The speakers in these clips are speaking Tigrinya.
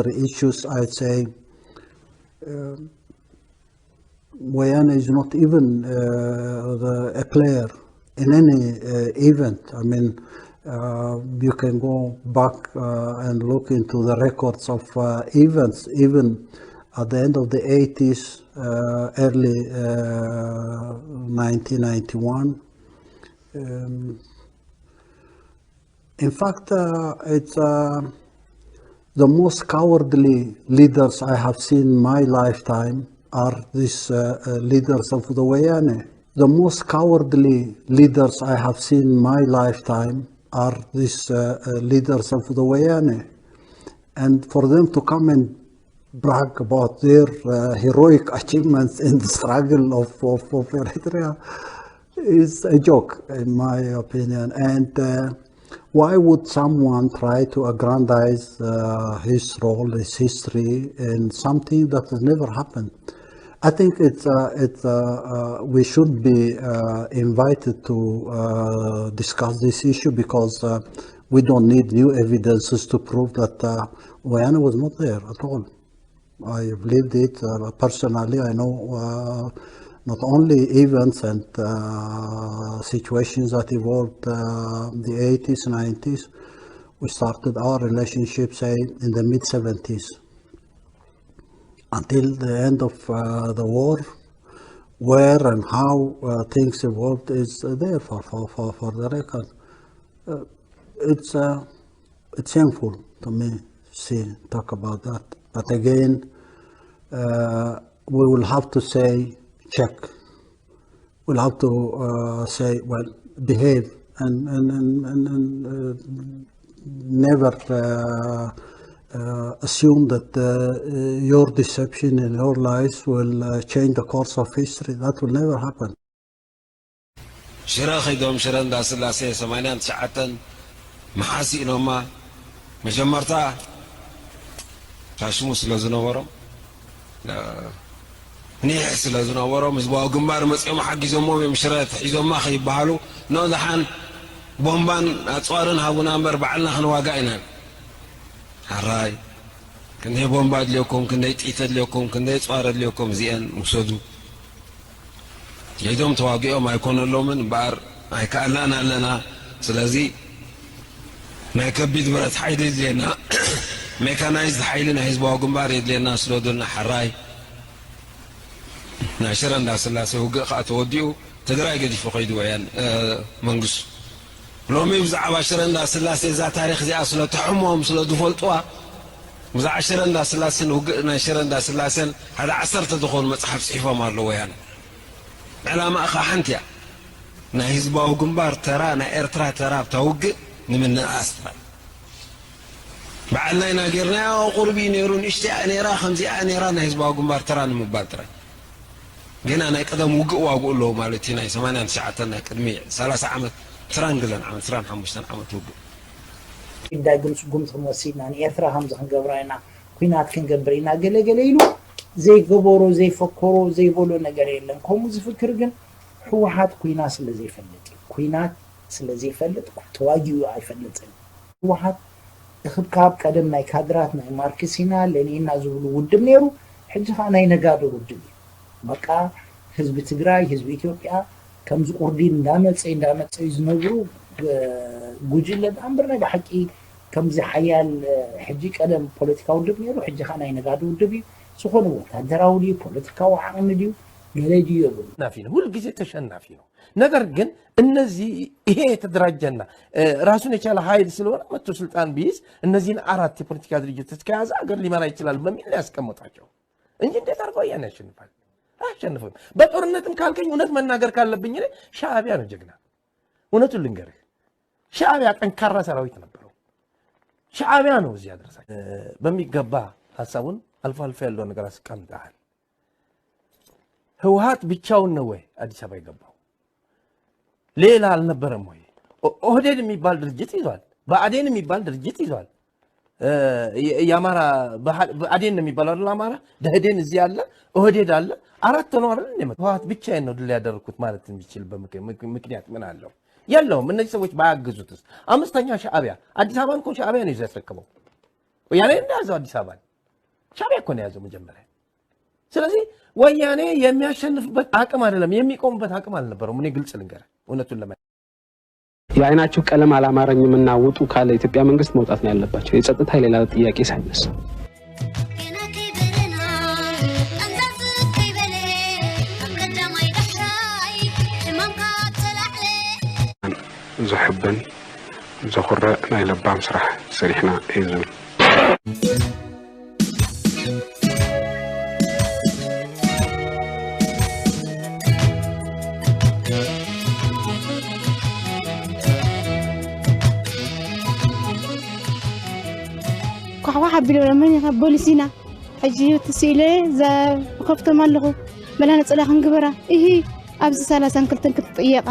issues, I'd say, um, Wayane is not even uh, the, a player in any uh, event. I mean, uh, you can go back uh, and look into the records of uh, events, even at the end of the eighties, uh, early uh, nineteen ninety-one. Um, in fact, uh, it's uh, the most cowardly leaders I have seen in my lifetime are these uh, uh, leaders of the Wayane. The most cowardly leaders I have seen in my lifetime are these uh, uh, leaders of the Wayane. And for them to come and brag about their uh, heroic achievements in the struggle of, of, of Eritrea is a joke, in my opinion. And uh, why would someone try to aggrandize uh, his role, his history, in something that has never happened? I think it's, uh, it's, uh, uh, we should be uh, invited to uh, discuss this issue because uh, we don't need new evidences to prove that uh, Wayane was not there at all. I've lived it uh, personally. I know uh, not only events and uh, situations that evolved uh, the eighties, nineties. We started our relationship, say, in the mid seventies. Until the end of uh, the war, where and how uh, things evolved is uh, there for, for, for, for the record. Uh, it's, uh, it's shameful to me to see talk about that. But again, uh, we will have to say, check. We'll have to uh, say, well, behave and, and, and, and, and uh, never uh, uh, assume that uh, uh, your deception and your lies will uh, change the course of history. That will never happen. ሽረ ከይዶም ሽረ እንዳስላሴ ሰማንያን ትሽዓተን መሓሲእኖማ። መጀመርታ ሻሽሙ ስለ ዝነበሮም፣ ኒሕ ስለ ዝነበሮም፣ ህዝባዊ ግንባር መጺኦም ሓጊዞሞም እዮም ሽረ ተሒዞማ ከይበሃሉ፣ ኖ ደሓን ቦምባን ኣጽዋርን ሃቡና እምበር ባዕልና ክንዋጋእ ኢና። ሓራይ፣ ክንደይ ቦምባ ኣድልየኩም፣ ክንደይ ጥይት ኣድልየኩም፣ ክንደይ ኣጽዋር ኣድልየኩም፣ እዚአን ውሰዱ። ከይዶም ተዋጊኦም ኣይኮነሎምን እምበኣር ኣይከኣልናን ኣለና። ስለዚ ናይ ከቢድ ብረት ሓይሊ የድልየና፣ ሜካናይዝድ ሓይሊ ናይ ህዝባዊ ግንባር የድልየና፣ ስደዱልና ሓራይ። ናይ ሽረ እንዳስላሴ ውግእ ከዓ ተወዲኡ ትግራይ ገዲፉ ከይዱ ወያን መንግስቱ። ሎሚ ብዛዕባ ሽረ እንዳስላሴ እዛ ታሪክ እዚኣ ስለ ተሕሞም ስለ ዝፈልጥዋ፣ ብዛዕባ ሽረ እንዳስላሴን ውግእ ናይ ሽረ እንዳስላሴን ሓደ ዓሰርተ ዝኾኑ መፅሓፍ ፅሒፎም ኣለዉ ወያነ። ዕላማ እኻ ሓንቲ እያ። ናይ ህዝባዊ ግንባር ተራ፣ ናይ ኤርትራ ተራ ኣብታ ውግእ ንምንእኣስ ጥራይ። ባዕልና ኢና ጌርናዮ። ቁሩብ እዩ ነይሩ፣ ንእሽተይ እያ ነይራ፣ ከምዚኣ እያ ነይራ፣ ናይ ህዝባዊ ግንባር ተራ ንምባል ጥራይ። ገና ናይ ቀደም ውግእ ዋግኡ ኣለዉ ማለት እዩ። ናይ ሰማንያን ትሽዓተን ናይ ቅድሚ ሰላሳ ዓመት፣ ዕስራን ገለን ዓመት፣ ዕስራን ሓሙሽተን ዓመት ውግእ። ዳግም ስጉምቲ ክንወስድ ኢና፣ ንኤርትራ ከምዚ ክንገብራ ኢና፣ ኩናት ክንገብር ኢና፣ ገለ ገለ ኢሉ ዘይገበሮ ዘይፈከሮ ዘይበሎ ነገር የለን። ከምኡ ዝፍክር ግን ህወሓት ኩናት ስለ ዘይፈልጥ እዩ። ኩናት ስለ ዘይፈልጥ ተዋጊኡ ኣይፈልጥን። ህወሓት እኽብካብ ቀደም ናይ ካድራት ናይ ማርክስ ኢና ለኒን ኢና ዝብሉ ውድብ ነይሩ። ሕጂ ከዓ ናይ ነጋዶ ውድብ እዩ። በቃ ህዝቢ ትግራይ፣ ህዝቢ ኢትዮጵያ ከምዚ ቁርዲን እንዳመፀ እንዳመፀ እዩ ዝነብሩ ጉጅለ ደኣ እምበር ናይ ብሓቂ ከምዚ ሓያል ሕጂ ቀደም ፖለቲካ ውድብ ነይሩ፣ ሕጂ ከዓ ናይ ነጋዶ ውድብ እዩ። ዝኾነ ወታደራዊ ድዩ ፖለቲካዊ ዓቕሚ ድዩ ገለ ድዩ የብሉ። ተሸናፊ ነው። ሁልጊዜ ተሸናፊ ነው። ነገር ግን እነዚህ ይሄ የተደራጀና ራሱን የቻለ ኃይል ስለሆነ መጥቶ ስልጣን ቢይዝ እነዚህን አራት የፖለቲካ ድርጅቶች ከያዘ ሀገር ሊመራ ይችላል በሚል ነው ያስቀመጣቸው እንጂ እንዴት አድርገው ወያኔ ያሸንፋል? አያሸንፍም። በጦርነትም ካልከኝ እውነት መናገር ካለብኝ እኔ ሻዕቢያ ነው ጀግና። እውነቱን ልንገርህ ሻዕቢያ ጠንካራ ሰራዊት ነበረው። ሻዕቢያ ነው እዚህ ያደረሳቸው። በሚገባ ሀሳቡን አልፎ አልፎ ያለውን ነገር አስቀምጠሃል። ህወሓት ብቻውን ነው ወይ አዲስ አበባ የገባው? ሌላ አልነበረም ወይ? ኦህዴድ የሚባል ድርጅት ይዟል። ብአዴን የሚባል ድርጅት ይዟል። የአማራ ብአዴን ነው የሚባለው አይደል? አማራ ደህዴን እዚህ አለ፣ ኦህዴድ አለ። አራት ሆነው አይደል እንደ ህወሓት ብቻዬን ነው ድል ያደረኩት ማለት የሚችልበት ምክንያት ምን አለው? የለውም። እነዚህ ሰዎች ባያግዙትስ? አምስተኛ ሻዕቢያ አዲስ አበባን እኮ ሻዕቢያ ነው ይዞ ያስረከበው። ወያኔ እንደያዘው አዲስ አበባን ሻዕቢያ እኮ ነው የያዘው መጀመሪያ። ስለዚህ ወያኔ የሚያሸንፍበት አቅም አይደለም፣ የሚቆምበት አቅም አልነበረውም። እኔ ግልጽ ልንገር፣ እውነቱን ለመ የአይናችሁ ቀለም አላማረኝምና ውጡ ካለ ኢትዮጵያ መንግስት መውጣት ነው ያለባቸው። የጸጥታ የሌላ ጥያቄ ሳይነሳ ዘሕብን ዘኹርዕ ናይ ለባም ስራሕ ሰሪሕና እዩ ዝብል። ኳሕኳሕ ኣቢሎም መን ኢኻ? ፖሊስ ኢና። ሕጂ ትስኢለ እዛ እኸፍቶም ኣለኹ። በላ ነፀላ ክንግበራ። እሂ ኣብዚ ሰላሳን ክልተን ክትጥየቓ።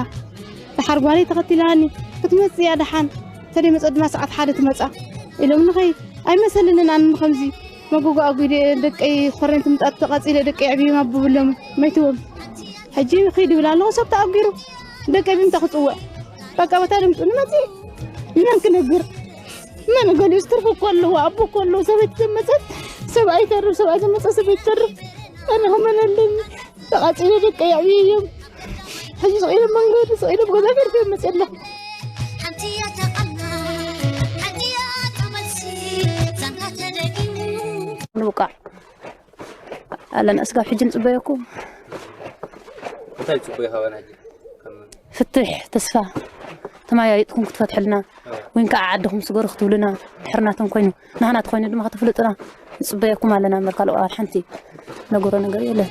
ደሓር ጓለይ ተኸቲላኒ ክትመፅእ እያ ደሓን። ተደይ መፀ ድማ ሰዓት ሓደ ትመፃ ኢሎም ንኸይድ። ኣይመሰልንን ኣንን ከምዚ መጎጎ ኣጒደ ደቀይ ኮረንቲ ምጣት ተቓፂለ ደቀይ ዕብዮም ኣቦ ብሎም መይትዎም። ሕጂ ኺድ ይብል ኣለኹ ሰብ ተኣጊሩ ደቀይ ብምንታይ ክፅውዕ በቃ በታ ድምፁ ንመፅእ መን ክነግር መን ገሊኡ ዝተርፈ እኮ ኣለዎ ኣቦ እኮ ኣለዎ ሰበይቲ ዘመፀት ሰብኣይ ይተርፍ ሰብኣይ ዘመፀ ሰበይቲ ይተርፍ ኣነ ከመን ኣለኒ ተቓፂለ ደቀይ ኣዕብየዮም ሕጂ ስቕ ኢሎም መንገዲ ስቕ ኢሎም ገዛ ገርፈ መፅእ ኣለኹ ንብቃዕ ኣለና እስካብ ሕጂ ንፅበየኩም እንታይ ፅቡቅ ይኸበና ሕጂ ከም ፍትሕ ተስፋ ተማያይጥኩም ክትፈትሕልና ወይ ከዓ ዓድኹም ስገሩ ክትብሉና ድሕርናቶም ኮይኑ ናህና ተኮይኑ ድማ ከተፍልጡና ንፅበየኩም ኣለና እምበር ካልኦ ሓንቲ ነገሮ ነገር የለን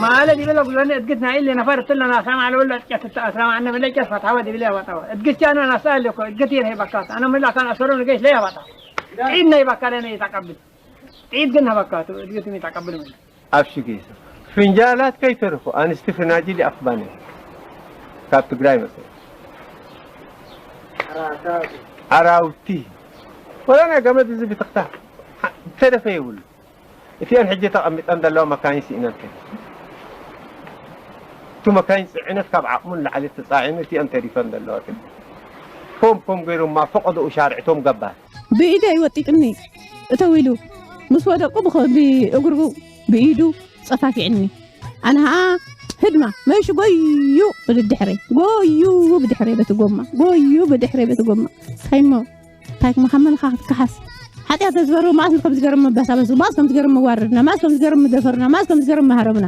ማለ ዲበለ ጉዮነ እድግት ናይ ኢለ ነፈር ትለና ሰማ ለወለ ጨት ተአስራ ማነ በለ ጨት ፈታወ ዲብለ ያወጣው እድግት ያና ናሳ ለኮ እድግት ይሄ ባካት አነ መላ ካን አሰሮ ነገሽ ለያ ባታ ዒድ ናይ ባካለ ነው የታቀብል ዒድ ግን ባካት እድግት ነው የታቀብል ማለት ኣብ ሽግይሰ ፍንጃላት ከይተርፉ ኣንስቲ ፍናጅል ይኣኽባን ካብ ትግራይ መፅኡ ኣራውቲ ወላ ናይ ገመድ እዚ ብትኽታ ተረፈ የብሉ እቲአን ሕጂ ተቐሚጠን ዘለዋ መካይን ስኢነን ከ እቱ መካይን ፅዕነት ካብ ዓቕሙ ንላዕሊ ተፃዒኑ እቲአን ተሪፈን ዘለዋ ከ ፖም ፖም ገይሮማ ፈቐዶኡ ሻርዕቶም ገባር ብኢደይ ወጢጥኒ እተው ኢሉ ምስ ወደቁ ብእግሩ ብኢዱ ፀፋፊዕኒ ኣነ ኸዓ ህድማ መሽ ጎዩ ብድድሕረይ ጎዩ ብድሕረይ በቲ ጎማ ጎዩ ብድሕረይ በቲ ጎማ ታይሞ ታይሞ ካብ መልኻ ክትከሓስ ሓጢኣት ተዝበሩ መዓስ ከም ዝገርም መባሳበሱ መዓስ ከም ዝገርም መዋረድና መዓስ ከም ዝገርም መደፈርና መዓስ ከም ዝገርም መሃረምና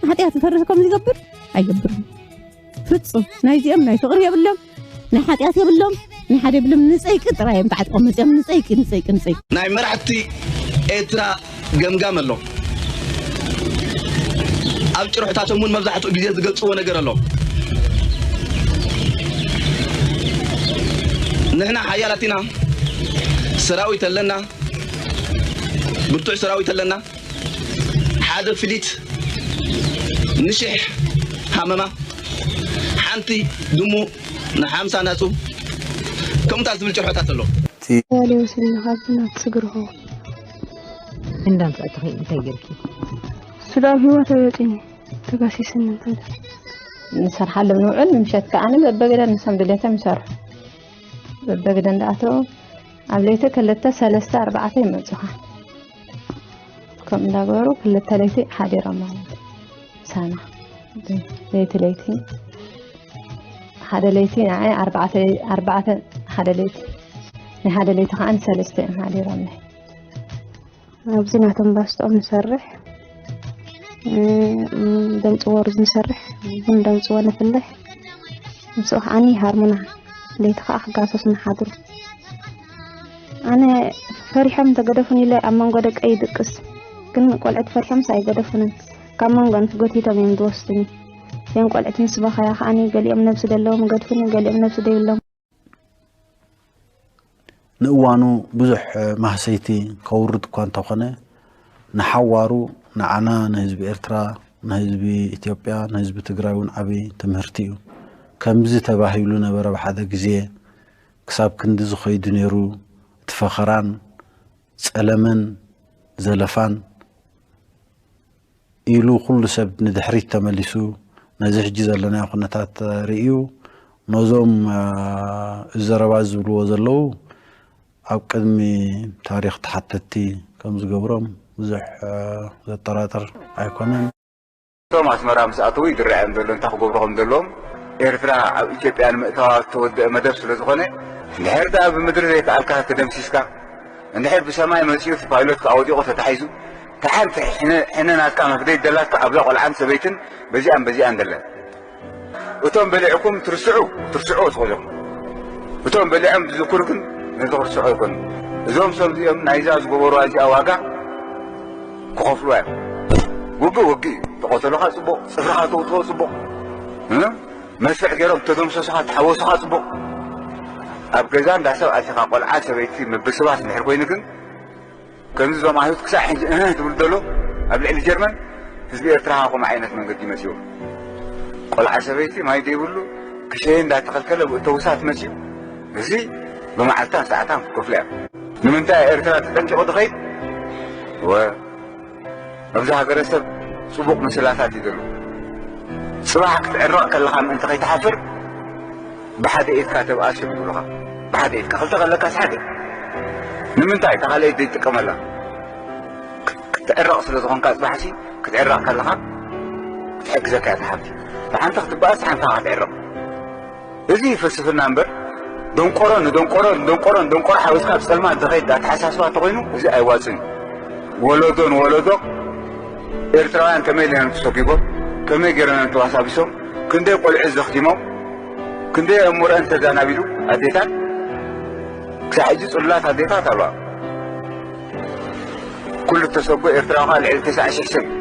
ሓጢኣት ዝፈርህ ከም ዝገብር ኣይገብርን ፍፁም ናይዚኦም ናይ ፍቕሪ የብሎም ናይ ሓጢኣት የብሎም ናይ ሓደ የብሎም ንፀይቂ ጥራይ እዮም ተዓጥቆም መፅኦም ንፀይቂ ንፀይቂ ንፀይቂ ናይ መራሕቲ ኤርትራ ገምጋም ኣሎ ኣብ ጭርሕታቶም እውን መብዛሕትኡ ግዜ ዝገልፅዎ ነገር ኣሎ ንሕና ሓያላት ኢና ሰራዊት ኣለና ብርቱዕ ሰራዊት ኣለና ሓደ ፍሊት ንሽሕ ሃመማ ሓንቲ ድሙ ንሓምሳ ናጹ ከምታ ዝብል ጭርሖታት ኣሎ። ያሌ ወስድኒ ካብቲ ናብቲ ስግሪ ኸውን። እንዳ ምጻእትኺ እንታይ ጌርኪ? ስለ ኣብ ህይወት ኣበጺኒ ተጋሲስኒ እንታይ ንሰርሓሎም ንውዕል ንምሸት ከኣ በበገደን ንሶም ድሌቶም ይሰርሑ በበገደን ደኣተው ኣብ ለይቲ ክልተ ሰለስተ ኣርባዕተ ይመጹኻ ከምኡ እንዳገበሩ ክልተ ለይቲ ሓዲሮም ማለት እዩ። ሳና ለይቲ ለይቲ ሓደ ለይቲ ንዓይ ኣርባዕተ ኣርባዕተ ሓደ ለይቲ ናይ ሓደ ለይቲ ከዓ ንሰለስተ እዮም ሓዲሮምኒ። ኣብዚ ናቶም ባስጦም ንሰርሕ ደምፅዎ ሩዝ ንሰርሕ ቡን ደምፅዎ ነፍልሕ ምስኡ ከዓ ይሃርሙና ለይቲ ከዓ ክጋሰሱ ንሓድሩ ኣነ ፈሪሖም ተገደፉን ኢለ ኣብ መንጎ ደቀይ ይድቅስ ግን ቆልዕት ፈሪሖምስ ኣይገደፉንን ካብ መንጎ ኣንፊ ጎቲቶም እዮም ዝወስዱኒ እዚኦም ቆልዕት ምስ በኸያ ከዓኒ ገሊኦም ነብሲ ደለዎም ይገድፉኒ ገሊኦም ነብሲ ደይብሎም ንእዋኑ ብዙሕ ማህሰይቲ ከውርድ እኳ እንተኾነ ንሓዋሩ ንዓና ንህዝቢ ኤርትራ ንህዝቢ ኢትዮጵያ ንህዝቢ ትግራይ እውን ዓብይ ትምህርቲ እዩ። ከምዚ ተባሂሉ ነበረ ብሓደ ግዜ ክሳብ ክንድዚ ኸይዱ ነይሩ እቲ ፈኸራን ጸለመን ዘለፋን ኢሉ ኩሉ ሰብ ንድሕሪት ተመሊሱ ነዚ ሕጂ ዘለናዮ ኩነታት ርእዩ ነዞም እዚ ዘረባ ዝብልዎ ዘለዉ ኣብ ቅድሚ ታሪኽ ተሓተትቲ ከም ዝገብሮም ብዙሕ ዘጠራጥር ኣይኮነን። እቶም ኣስመራ ምስ ኣተዉ ይድረዐም ዘሎ እንታይ ክገብሩ ከም ዘለዎም። ኤርትራ ኣብ ኢትዮጵያ ንምእታዋ ዝተወደአ መደብ ስለ ዝኾነ፣ እንድሕር ደኣ ብምድሪ ዘይከኣልካ ተደምሲስካ፣ እንድሕር ብሰማይ መጺኡ እቲ ፓይሎት ከኣ ወዲቑ ተታሒዙ፣ እታ ሓንቲ ሕነ፣ ሕነ ናትካ መፍደይ ደላትካ ኣብዛ ቆልዓን ሰበይትን በዚኣን በዚኣን ደለን። እቶም በሊዕኩም ትርስዑ፣ ትርስዑ ትኾኑ። እቶም በሊዖም ዝዝክሩ ግን ነዚ ክርስዑ ኣይኮኑን። እዞም ሰብ እዚኦም ናይዛ ዝገበሩዋ እዚኣ ዋጋ ክኸፍሉዋ እዮም። ውግእ ውግእ እዩ። ተቐተሉኻ ጽቡቕ፣ ጽፍርኻ ተውጽኦ ጽቡቕ። እ? መስርዕ ገይሮም ተደምሰሱኻ፣ ተሓወሱኻ ጽቡቕ። ኣብ ገዛ እንዳ ሰብ ኣቲኻ ቆልዓ ሰበይቲ ምብስባስ እንድሕር ኮይኑ ግን ከምዚ እዞም ኣይሁድ ክሳዕ ሕጂ እህ ትብል ዘሎ ኣብ ልዕሊ ጀርመን ህዝቢ ኤርትራ ከምኡ ዓይነት መንገዲ መጺኡ። ቆልዓ ሰበይቲ ማይ ዘይብሉ ክሸየ እንዳተኸልከለ ብእተውሳት መጺኡ። እዚ ብመዓልታን ሰዓታን ክከፍሎ እያ። ንምንታይ ኤርትራ ተጠንቂቑ ዝኸይድ? ወ ኣብዚ ሃገረሰብ ጽቡቕ ምስላታት እዩ ዘሎ። ጽባሕ ክትዕረቕ ከለኻ ምእንቲ ከይትሓፍር ብሓደ ኢድካ ተብኣስ እዮም ዝብሉኻ። ብሓደ ኢድካ ክልተ ከለካስ ሓደ። ንምንታይ እታ ካልኣይ ዘይትጥቀመላ? ክትዕረቕ ስለ ዝኾንካ ጽባሕሲ ክትዕረቕ ከለኻ ክትሕግዘካ እያ እታ ሓንቲ። እታ ሓንቲ ክትበኣስ ሓንቲ ክትዕረቕ። እዚ ፍልስፍና እምበር ደንቆሮ ንደንቆሮ ንደንቆሮ ንደንቆሮ ሓዊስካ ኣብ ጸልማት ዝኸይድ ኣተሓሳስባ እንተኾይኑ እዚ ኣይዋጽን እዩ። ወለዶ ንወለዶ ኤርትራውያን ከመይ ኢሎም ተሰጒጎም፣ ከመይ ገይሮም ተባሳቢሶም፣ ክንደይ ቆልዑ ዘኽቲሞም፣ ክንደይ ኣእምሮአን ተዛናቢሉ ኣዴታት፣ ክሳብ ሕጂ ጽሉላት ኣዴታት ኣለዋ። ኩሉ እተሰጎ ኤርትራዊ ከኣ ልዕሊ ተስዓ ሽሕ ሰብ እዩ።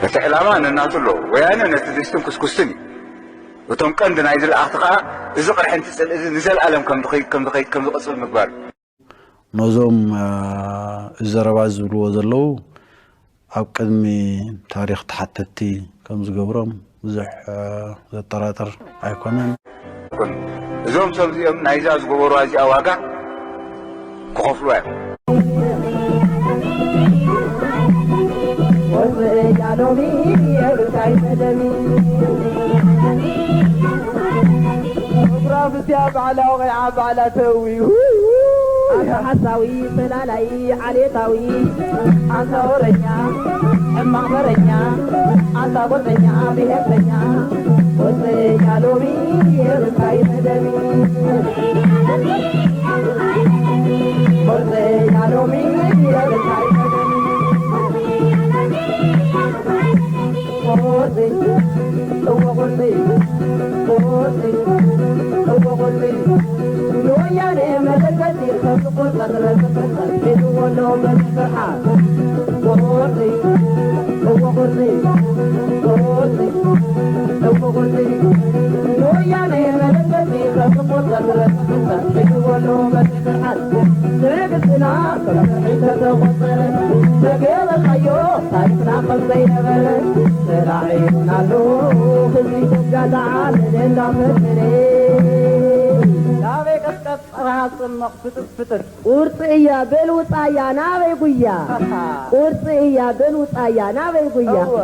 እቲ ዕላማ ነናቱ ኣለዎ። ወያነ ነቲ ድስትን ኩስኩስትን እዩ። እቶም ቀንዲ ናይዚ ለኣኽቲ ከኣ እዚ ቅርሕንቲ ጽልኢ እዚ ንዘለኣለም ከም ዝኸይድ፣ ከም ዝኸይድ፣ ከም ዝቕጽል ምግባር እዩ። ነዞም፣ እ፣ እዚ ዘረባ ዝብልዎ ዘለዉ ኣብ ቅድሚ ታሪኽ ተሓተትቲ ከም ዝገብሮም ብዙሕ፣ እ፣ ዘጠራጥር ኣይኮነን። እዞም ሰብ እዚኦም ናይዛ ዝገበሩዋ እዚኣ ዋጋ ክኸፍሉዋ እዮም። ወፅእ እያ ሎሚ የብልካይ መደሚ። እግሯ ብስያ ባዕላ ወቒዓ ባዕላ ተእዊ። ኣታ ሓሳዊ ፈላላይ ዓሌታዊ፣ ኣንታ ወረኛ፣ ሕማቕ በረኛ፣ ኣንታ ጎጠኛ፣ ብሄርተኛ፣ ወፀያ ሎሚ የብልካይ መደሚ። ወፀያ ሎሚ የብልካይ መደሚ። ቁርፂ፣ እወ ቁርፂ፣ ቁርፂ፣ እወ ቁርፂ። ንወያነ መደንገፂ ከም ዝቆፀር ዝፈፀም ሒዝዎ ኣሎ በዚ ስርዓት። ቁርፂ፣ እወ ቁርፂ፣ ቁርፂ፣ እወ ቁርፂ። ንወያነ መደንገፂ ከም ዝቆፀር ዝፈፀም ሒዝዎ ኣሎ በዚ ስርዓት። ትዕግስትና ከም ፍርሒ ተተቖጸረ፣ ዘገበርካዮ ታሪኽና ከም ዘይነበረ፣ ተላዒሉና ኣሎ ህዝቢ ኢትዮጵያ ዝዓለለ እንዳፈተነ። ናበይ ቀጥቀጥ፣ ጽባሕ ጽምቕ ፍጥጥ ፍጥጥ። ቁርጺ እያ በል ውጻያ ናበይ ጉያ። ቁርጺ እያ በል ውጻያ ናበይ ጉያ። እወ።